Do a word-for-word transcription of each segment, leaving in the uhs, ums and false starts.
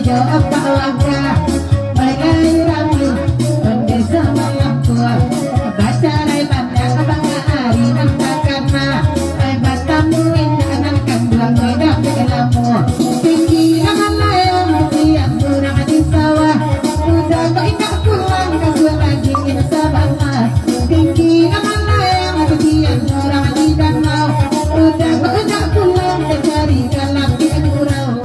Yo, apak langkah, bagai rami, ondeh samalam tu, bacarai banyak bangga ari nan takana, ai batamu indak nan kanduang, ai dapek lamo, tinggi nan malayang, tiang urang di sawah, muda kok indak pulang, kasuah lagi insya Allah, tinggi nan malayang, tiang urang di danau, muda kok indak pulang, dicari dalam di gurau.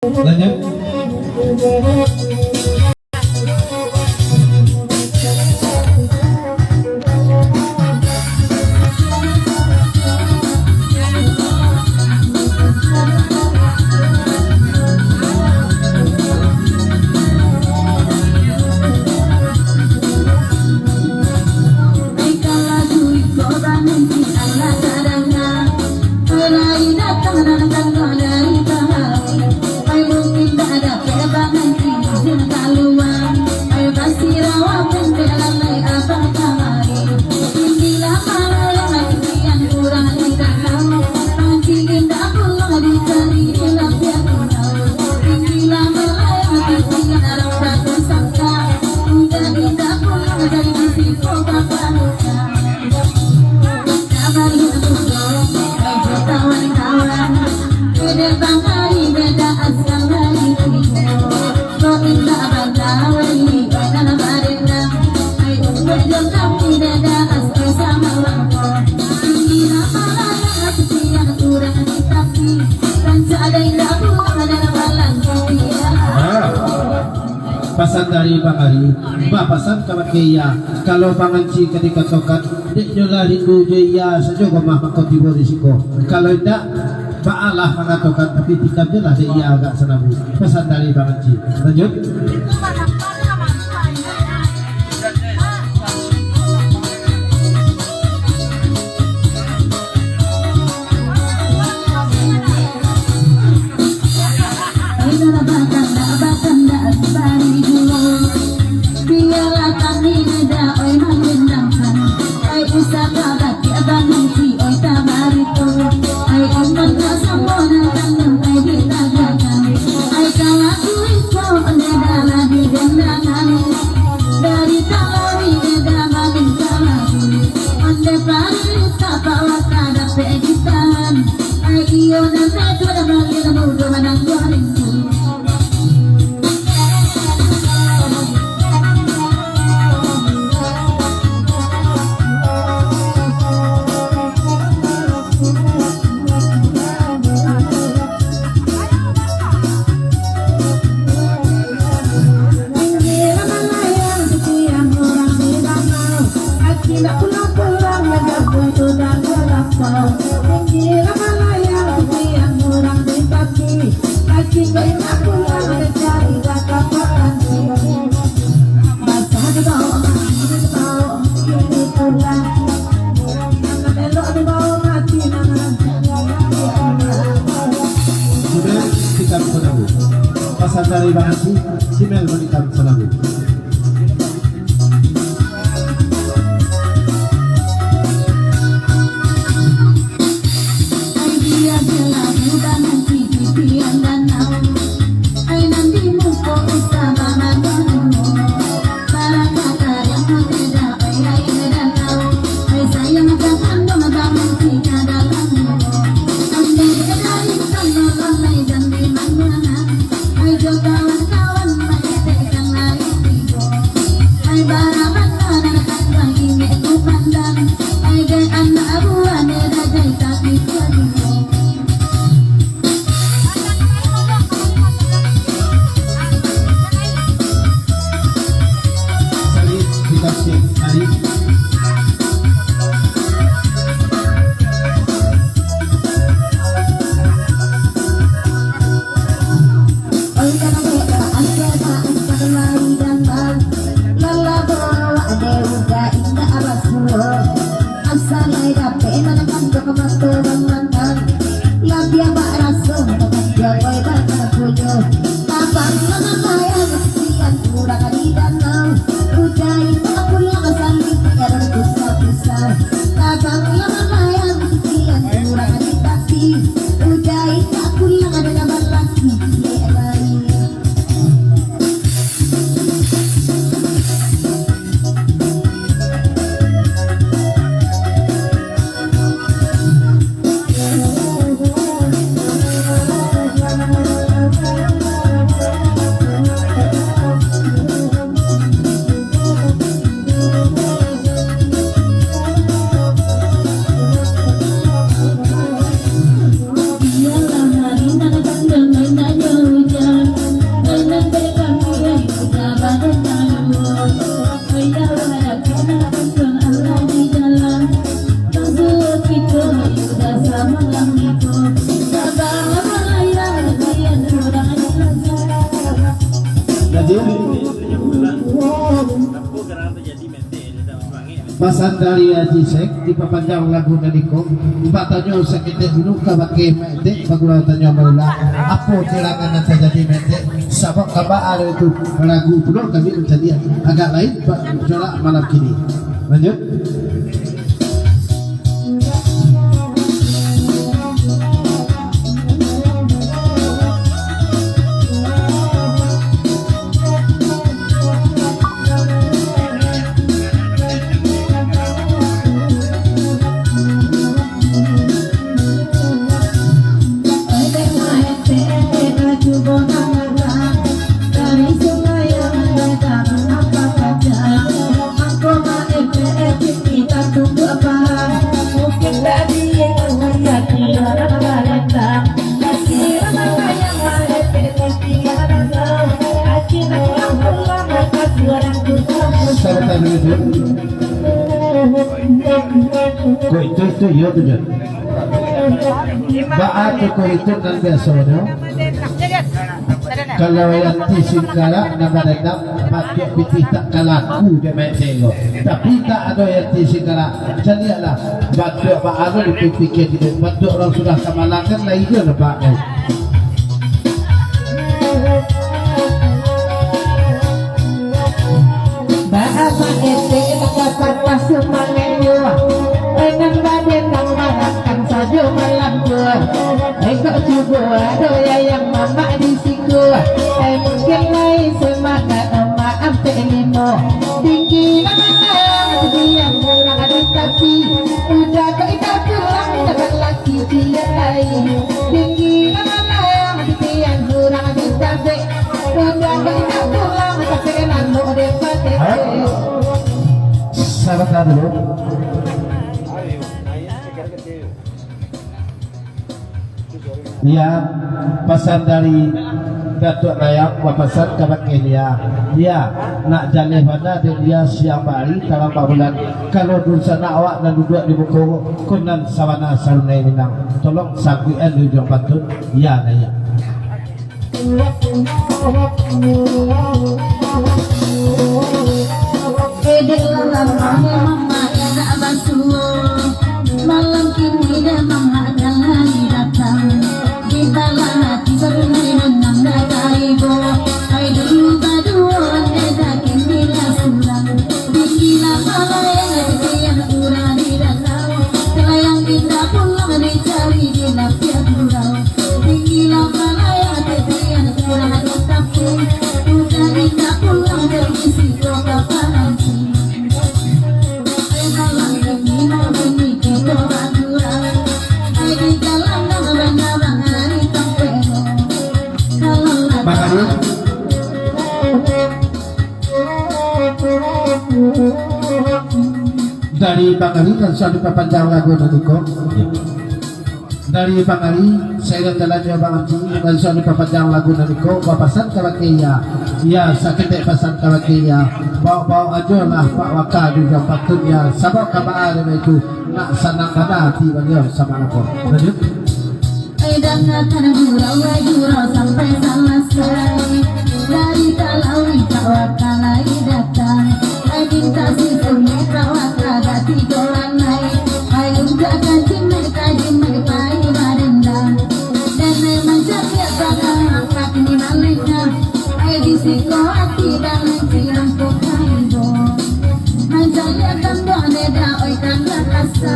Lanjut. Ah, pasan dari Bang Ari, bapasan kabake Iya, kalau Bang Anci ka dikatokan, dek nyo lah rindu jo Iya sajo ko mah mako tibo di siko. Kalau indak, baalah mangatokan, tapi tikam jo lah dek Iya agak sanabu. Pasan dari Bang Anci. Lanjut. Sudah, kita bisa tahu. Pasan dari Bang Haji, si Mel menikam selalu. Asa lai dapek manangkan jo ka mato bamandang. Labiah baraso manangkan jo koi bana punyo. Tabang manang layang, sian urang di danau. Udah Pasan dari Haji Sek, dipapanjang lagu nan iko. Batanyo saketek dulu kabake Mak Etek, bagulau tanyo maulang. Apo serangan nan tajadi, Mak Etek? Sabab kaba ado itu lagu pulo kami mancaliak agak lain, ba-, corak malam kini. Lanjut. Sabatang dulu, Jun. Ko itu, itu, iyo tu, Jun. Baa tu ko itu nan biasonyo? Kalau Yanti Singkarak nan badendam, patuik pitih tak kalaku dek Mak Etek ko. Tapi tak ado Yanti Singkarak. Caliaklah, patuik baa tu dipikia gitu. Patuik urang sudah ka malang kan, lai jo nampak kan. Baa Mak Etek baka patah sumangaik juo, nan badendam marakan sajo malam juo. Engkok cubo ado yayang mamak di siko. Mungkin lai sumangaik mamak ampek limo. Tinggi nan malayang, titian urang di tapi. Udah kok indak pulang, dapat laki ciek lai. Tinggi nan malayang, titian urang di tapi. Sabanta dulu. Iyo, pasan dari Datuak Dayang, bapasan kabake Lia. Lia, nak jaleh bana dek Lia siang bari, tarang babulan. Kalau dunsanak awak nan duduak di muko ko, nan sabana sarunai Minang. Tolong sangkuikan di ujuang pantun, Lia naiak. Edek lalam mamak indak basuo, malam kini dek mamak ado lai datang. Di dalam hati sarunai nan dak taibo, ai dulu baduo, eda kini lah surang. Tinggilah malayang, titian urang di danau, talayang indak pulang dicari di lapiak gurau. Tinggilah malayang, titian urang di tapi, udah indak pulang dari siko ka Paranti. Ai malam kini, malam kini kito baduo, ai di dalam nan bana-bana di tampek. Kalau Bang Ali. Dari Bang Ali, langsuang dipapanjang lagu nan iko. Dari Bang Ali, sairing jalan jo Bang Haji, langsuang dipapanjang lagu nan iko, bapasan kabake Lia. Lia, saketek pasan kabake Lia. Baok-baok ajolah Pak Waka di ujuang pantun Lia, sabab kaba ado itu, nak sanang bana ati Baliau samo lapor. Lanjut. Ai dangakan gurau, ai gurau sampai salasai. Dari Talawi Pak Waka lai datang. Ai mintak si Sumek Pak Waka dak tigo lanai. Ai untuak ka Jimek, ka Jimek pai badendam. Dan ai mancaliak bakal angkat ni malengah. Ai di siko ati dalam silang ko kaibo. Mancaliak kanduang neda oi kanduang kasa.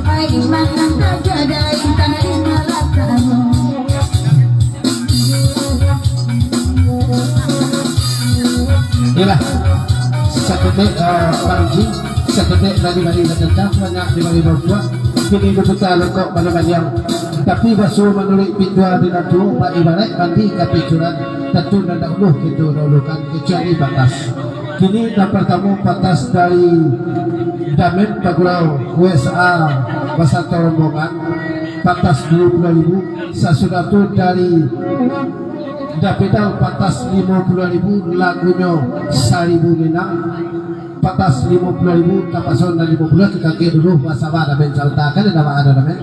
Ai di manang tajadai tanah di malakano. Iyolah, saketek, eh, Bang Ji, saketek tadi bari batantang, banyak di bari babuak, kini baputa lokok baliang-baliang. Tapi baso manuruik pitua di nan tuo, baibaraik mandi ka picuran, tantu nan dahulu kito dahulukan, kecuali batas. Kini nan partamo patas dari Damen Bagurau W S A basanto rombongan, patas duo puluah ribu, sasudah tu dari Dapidal patas limo puluah ribu, lagunyo Saribu Minang, patas limo puluah ribu, tapaso nan limo puluah, ka kaki dulu, basaba Damen, sabanta, kan ado Damen.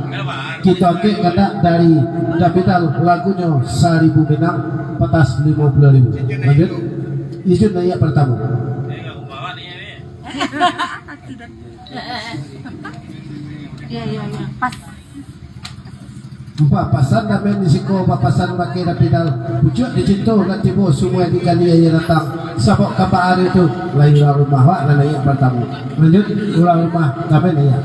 Kito angkek kandak dari Dapidal, lagunyo Saribu Minang, patas limo puluah ribu. Lanjut. Izin naiak partamo. Hah? Iyo, iyo, iyo. Pas. Bah, pasan Damen di siko, bah, pasan bakeh Rapidal. Pucuak dicinto nan tibo, sumua digali aia datang. Sabab kaba ari tu, lai urang rumah awak nan naiak partamo. Lanjut, urang rumah Damen naiak.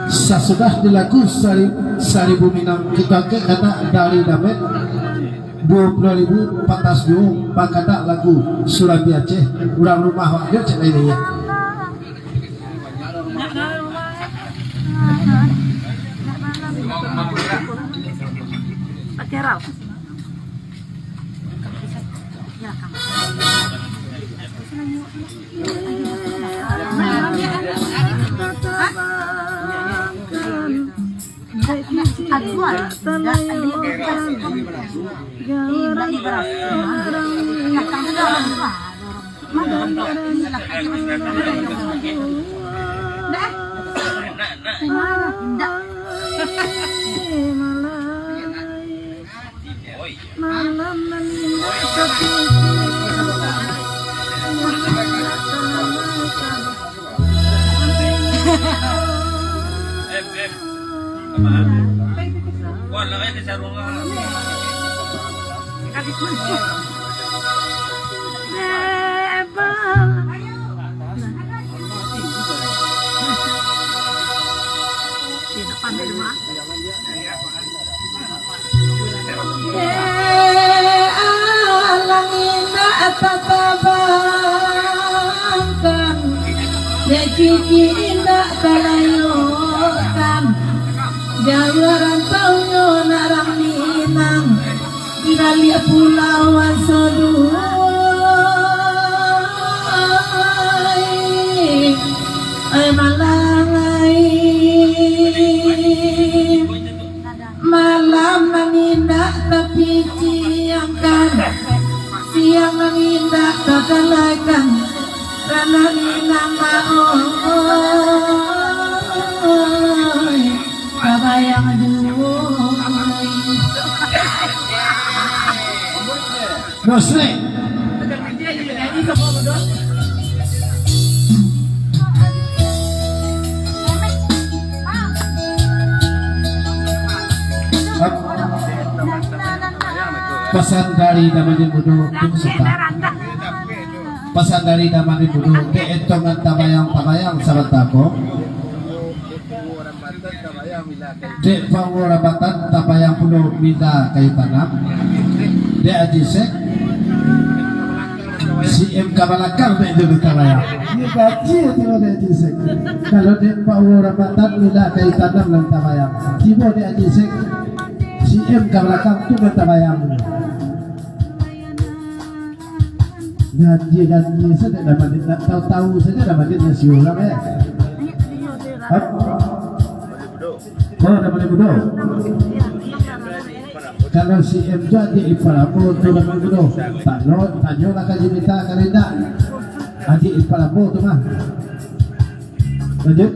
Sasudah dilagu sari-, saribu Minang, kito angkek kanak dari Damen, duo puluah ribu, patas duo, bakanak lagu Surambi Aceh, urang rumah awak jo cek lain, iyo. Pakai rau. Malam nan indah tapi Alang indak tatabangkan, dek gigi indak talayokkan, jauah rantaunyo nak rang Minang, di baliak pulau aso duo. Ai, ai malang ai. Malam nan indak tapiciangkan, siang nan indak tatalaikan, ranah Minang maoi, tabayang duo. Musik. Pasan dari Damadin Mudo, Tung Sutan. Pasan dari Damadin Mudo, dek entongan tabayang-tabayang sabanta ko. Dek Pangulo Rambatan tabayang pulo mila kayu tanam. Dek Haji Sek, C M ka balakang dek dulu tabayang. Iyo, gaji tibo dek Haji Sek. Kalau dek Pangulo Rambatan mila kayu tanam nan tabayang. Tibo dek Haji Sek, C M ka balakang tu nan tabayang. Janji-janji sajo dah, Madin, nak tahu-tahu sajo dah, Madin, nasi urang, eh. Hah? Oh, dah boleh budo. Kalau C M tu adik ipar ambo tu, dah boleh budo. Tanyo, tanyolah ka Jimita, kalau indak, adik ipar ambo tu mah. Lanjut.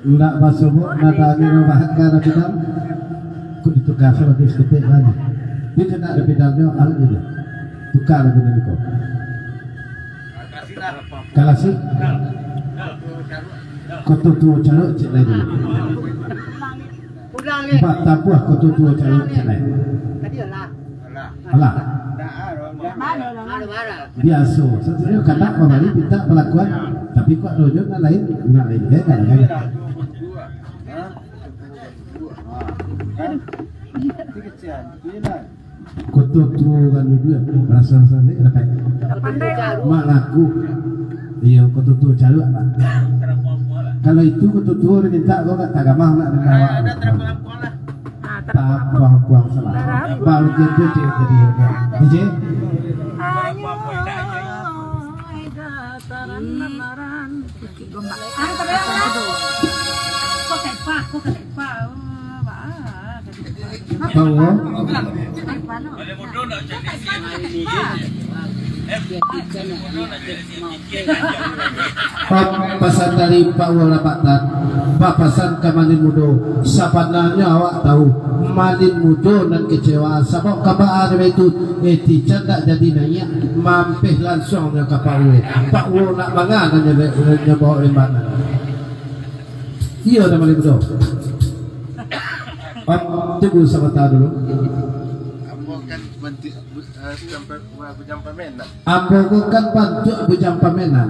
Ndak basobok nada ni mambahangkan Rapidal. Kok ditukar sabagai saketek bana. Dia kena Rapidalnyo, alat dia. Tukar lagu tadi ko. Kalasi. Koto tuo carok cek lai dulu. Batabuah koto tuo carok cek lai. Alah. Biaso, satunyo kandak mambari pintak palakuan, tapi kok ado jo nan lain, nan lain, eh, nan lain. Koto tuo kan duduak, raso-raso ni ka dapek. Mak laku. Iyo, koto tuo caruak lah. Kalau itu koto tuo diminta, kau tak tagamah nak dengar awak. Tapuang-puang salah. Baru gitu dia jadi. D J. Bawo. Pa-, pasan dari Pak Wal Rapatan, bapasan ka Malin Mudo, sabananyo awak tahu, Malin Mudo nan kecewa, sabab ka baa baitu, eh, Tican dak jadi naiak, mampeh lansuang nyo ka Pak Wo. Pak Wo nak manga nan nyo, nyo bawa limbanan. Iyo, dah Malin Mudo. Om, tunggu sabanta dulu. Ambo kan bantuak, eh, sampai Wah, Bujang Pamenan. Ambo ko kan bantuak Bujang Pamenan.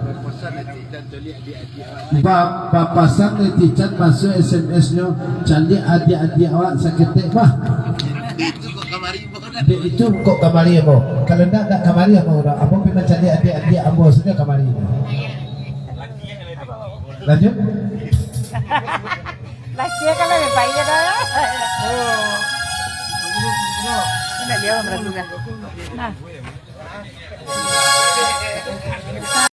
Bapasan netizen caliak adiak-adiak awak. Ba-, bapasan netizen masuak S M S-nyo, caliak adiak-adiak awak saketek, bah. Itu kok kamari, Bang. Dek itu kok kamari, Bang. Kalau ndak, ndak kamari, Bang. Ambo pai mancaliak adiak-adiak ambo sajo kamari. Lanjut. Laki kan lebih baik dah. Oh. Tidak, dia orang berlaku dah. Nah.